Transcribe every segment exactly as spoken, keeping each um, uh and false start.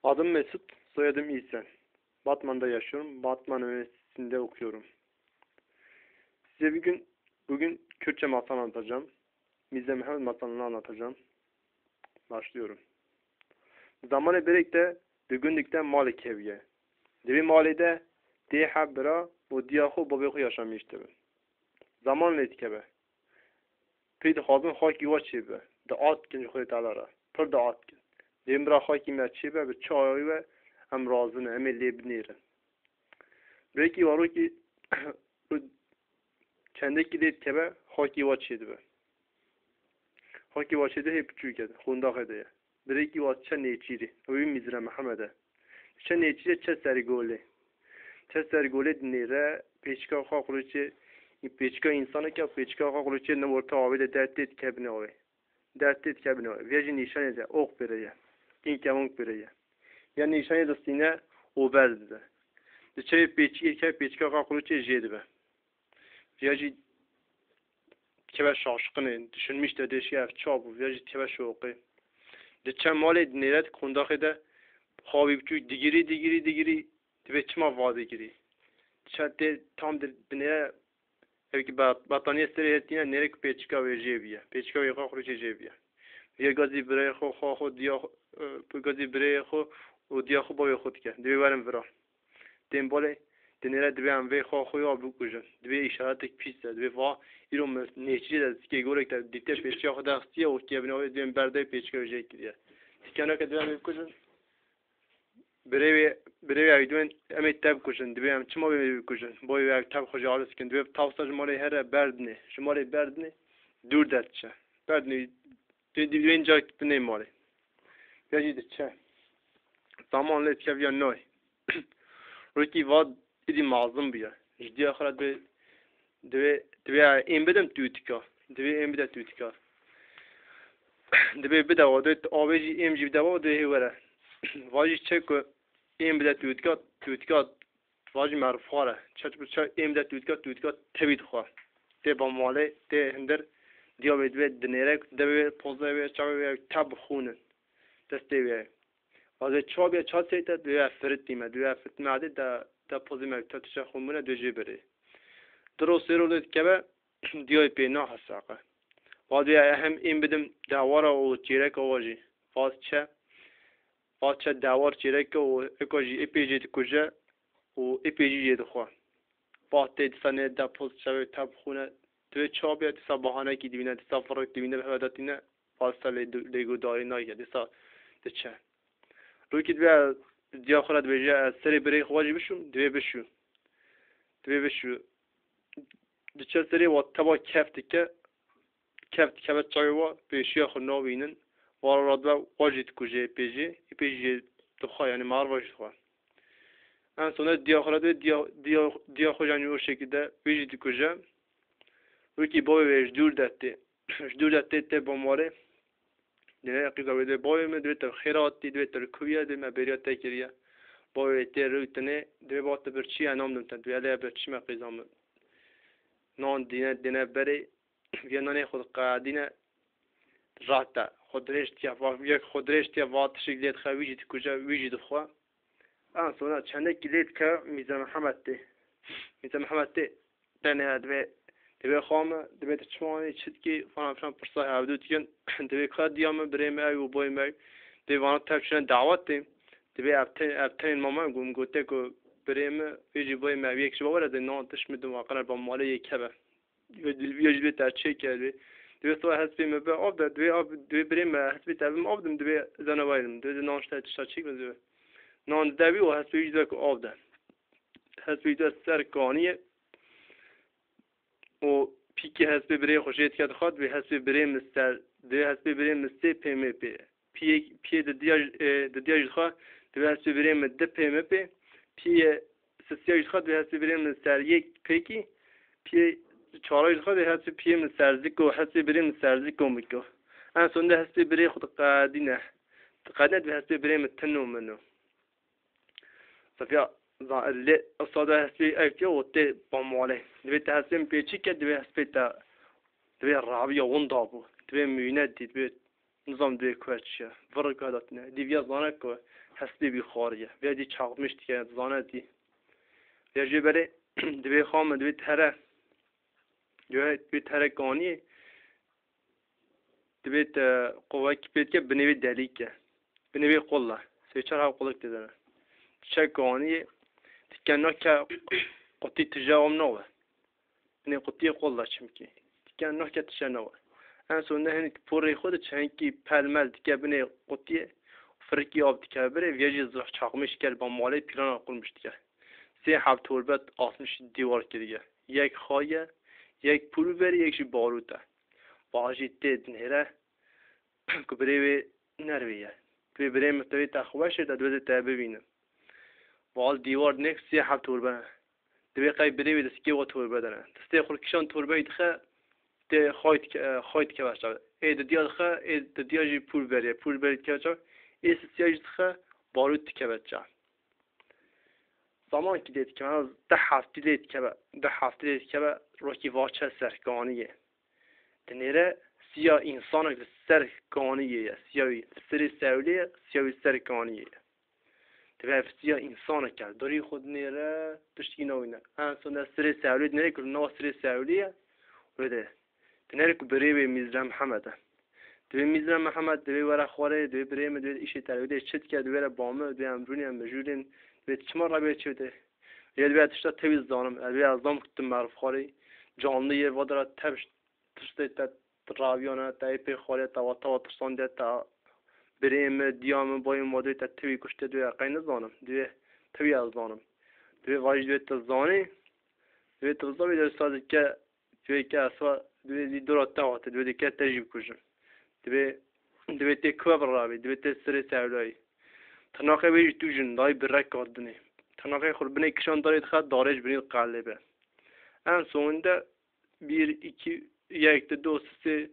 Adım Mesut, soyadım İsen. Batman'da yaşıyorum. Batman Üniversitesi'nde okuyorum. Size bugün, bugün Kürtçe masal anlatacağım. Mize Mehmet masalını anlatacağım. Başlıyorum. Zamanê birêk de di gundikî de malê keviye. Di vê malê de dê heb bira û diya xwe û bavê xwe yaşamîş dibin. Zaman lê dikeve. Pê dixwazin xakî wa çêbibe. Diat dikin ji Xwedê Teala re. Pir diat dikin. Dê bira xakî me çêbe, bi çi awayî be em razî ne, em ê lê binêrin. Birêkî warokî çendekî lê dikeve, xakî wa çêdibe. Xakî wa çêdibe hê piçûk e, qundaxê de ye. Birêkî wa diçe nêçîrê. Ew ê Mîzre Mihemed e. Diçe nêçîrê, diçe ser golê. Diçe ser golê dinêre, pêçika xwe qulûçê, pêçika însanek e, pêçika xwe qulûçê ne orta avê de dertê dikevine avê. Dertê dikevine avê. Vê jî nîşanê de oq pêre ye. Kînkevong pêre ye. Ya nîşanê distîne û ber dide. Diçe pêçikê dikeve, pêçika xwe qulûçê jê dibe. Viya jî dikeve şaşqinê, düşünmüş de dê şî ev ça bû, viya jî dikeve şoqê. Diçe malê dinêre di qundaxê de xawî biçûk digirî, digirî, digirî, dibê çima va digirî? Diçe tê tam di, dinêre, ev ki bat-, bataniyê serê hêtîne nêre ku pêçika wê jê biye. Pêçika wê xwe xurûçê jê biye. Viya gazî birayê xwe, xwe, xwe, diya xwe, e, gazî birayê xwe û diya xwe bavê xwe dike. Dibê werin vira. Tên balê, dinêre dibê em vê xwe xwe ya bikujin. Dibê îşaretek pîs e. Dibê va, îro min nêçîrê de, zikê gorek de dîte pêçiya xwe derxistiye û kevine wê dibê em berdê pêçiya wê jê kiriye. Tikeneke dibê em vê bikujin. Birê wê, birê wê ew dibên em ê te bikujin. Dibê em çima wê bikujin? Boy wê ew tev xwe jê alis dikin. Dibê tawsa ji malê here berdinê. Ji malê berdinê dûr derdiçe. Berdinê, dibê, dibê wê car dinê malê. Ya jî diçe. Zaman lê dikeve ya nayê. Rokî va êdî mezin bûye. Ji diya xwe re dibê, dibê, dibê êm bidim tûtika. Dibê êm bide tûtika. Dibê bide wa, dibê tu avê jî êm jî bide wa, dibê hê were. Va jî çe ku êm bide tûtika, tûtika va jî merivxwar e. Çe, çi, çi êm bide tûtika, tûtika tevî dixwe. Tê ba malê, tê hundir, diya wê dibê dinêre, dibê pozê wê, çavê wê tev bixûnin. Destê wê. Vazê çabiya çat seyte, dibê firitî me, dibê firitî me, de, de pozê me, te tişe xwe mûne, dibê jê berê. Diro sêro lê dikeve, diyayê pê nahe saqe. Va dibê hem êm bidim dewara û çêreka wa jî. Vaz çe, va çe dewar çêreke û eka jî ê pê jê dikuje û ê pê jî jê dixwe. Va tê dîsa nê de poz çavê te bixûne. Dibê çabiya dîsa bahanekî dibîne, dîsa firek dibîne, bi hewe datîne, va dîsa lê, lêgodarî nayê, dîsa diçe. Rokî dibê diya xwe re dibêje, ez serê birê xwe jî bişûm, dibê bişû. Dibê bişû. Diçe serê wa teva kef dike, kef dikeve çavê wa, pêşiya xwe nabînin, wa re radibe, wa jî dikuje ê pê jê, ê pê jî jê dixwe, yanî merva jî dixwe. En sona diya xwe re dibê, diya, diya, diya xwe jî yanî o şekilde wê jî dikuje. Rokî bavê wê ji dûr de tê, ji dûr de tê, tê ba malê. Dibê qîza wê dibê, bavê min, dibê te xêr hatî, dibê te li ku ye, dibê me bêriya te kiriye. Bavê wê tê rû tinê, dibê ba te birçî ye, nam dim te, dibê elê birçî me qîza min. Nan dîne, dîne berê, viya nanê xwe diqedîne, rate, xwe dirêj tiye, va, yek xwe dirêj tiye, va tişik lê dixe, wî jî dikuje, wî jî dixwe. En sona çendekî lê dike Mîze Mihemed tê. Mîze Mihemed tê. Tenê dibê, dibê xame, dibê tu çima anî, çi dikî, falan filan pirsa hevdû dikin. Dibê ka diya min, birê me ew û boy me ew. Dibê vana tev çûne dawetê. Dibê ev ten, ev tenên mama gom gote ku birê me, vê jî boy me ew yek ji bawere de nan tiş mi dima qener ba malê yek hebe. Dibê dilviya jî dibê te çê kerdê. Dibê siwa hespê me be av de, dibê av, dibê birê me hespê te bim av dim, dibê zana vayrim. Dibê de nan işte tişta çêk me dibê. Nan dide wî û hespê wî dibê ku av de. Hespê wî dibê ser kaniyê. Û pîkê hespê birê xwe jê dike dixwe, dibê hespê birê min ser, dibê hespê birê min sê pê mê pê. Piyê, piyê didiya, e, didiya jî dixwe, dibê hespê birê min di pê min pê. Piyê sisiya jî dixwe, dibê hespê birê min ser yek pêkî. Piyê çara jî dixwe, dibê hespê piyê min ser ziko, hespê birê min ser ziko miko. En sonde hespê birê xwe diqedîne. Diqedîne, dibê hespê birê min tino mino. Safiya, za-, lê, esa de hespê ev ke o tê pamale. Dibê te hespê min pêçî ke, dibê hespê te, dibê rabiya winda bû. Dibê mîne dî, dibê Nizam divê ku çi ye. Vir ku datine. Dî viya zane ku hespê bî xwariye. Viya dî çaqmiş dike, zane dî. Viya jê berê divê xame, divê tere. Divê, divê tere kaniyê. Divê te qovek pê dike, binê wê delîke. Binê wê qol e. Sê çar hev qolek tê de ne. Çek kaniyê. Dike nake qutî tije om nawe. Binê qutiyê qol de çimkî. Dike nake tije nawe. En sonunda hinek porê xwe de çi hinkî pelmel dike binê qutiyê. Firikî av dike birê, viya jî zirh çaqmiş kel ba malê pîrana qurmiş dike. Sê heb torbe asmiş dîwar kiriye. Yek xaye, yek pûl berî, yek jî barût e. Ba jî tê dinêre ku birê wê nervê ye. Divê birê min tevê te xweş e, te divê te bibînim. Ba dîwar dinek sê heb torbe ne. Divê qey birê wê destê wê torbe de ne. Destê xwe kişan torbeyê dixe, tê xay dike-, xay dikeve çav. Ê didiya dixe, ê didiya jî pûl berê, pûl berê dikeve çav. Ê sisiya jî dixe, barût dikeve çav. Zaman kî lê dikeve, du heftî lê dikeve, du heftî lê dikeve, rokî vaçe ser kaniyê. Dinêre siya însanek li ser kaniyê ye, siya wî serê sewlê ye, siya wî ser kaniyê ye. Divê ev siya însanek e, dorî xwe dinêre, tiştkî newîne. En sonde serê sewlê dinêre ku nava serê sewlê ye, wê de. Dinêre ku birê wê Mîzra Mihemed e. Divê Mîzra Mihemed, divê were xwarê, divê birê min, divê îşê te, divê çi dike, divê re ba min, divê em rûnê, em mijûlên, divê çima re bê çi de. Ya divê tişta tevî zanim, ez divê ez zam ku tu merivxwarê, canlî yê, va dira tev tiştê te raviyane, te ê pê xwarê, te va, te va tirsandiye, te birê min, diya min, bayê min, va divê te tevî kuşte, divê qey nizanim, divê tevî ez zanim. Divê va jî divê tu zanî, divê tu bizanî, divê sazike Divê ke eswa, divê zî dora te hate, divê dike te jî bikujin. Divê, divê tê kuve birabî, divê tê sirê sewlayî. Tirnaqê wê jî tu jin dayî bi rek kat dinê. Tirnaqê xwe binê kişan darê dixe, darê ji binê diqelêbe. En sonunda bir, iki, yek, di, do, sisê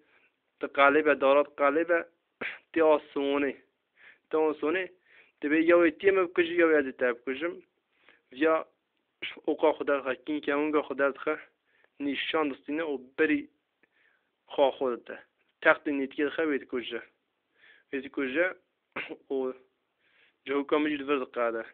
diqelêbe, dara diqelêbe, tê a sonê. Tê a sonê, divê ya wê tiyê min bikujî, ya wê ez ê te bikujim. Ya oka xwe derdixe, kînkê winga xwe derdixe, nîşan distîne û berî xwe xwe dide. Textê nêtikê dixe, wê dikuje. Wê dikuje û cihoka min jî li vir diqede.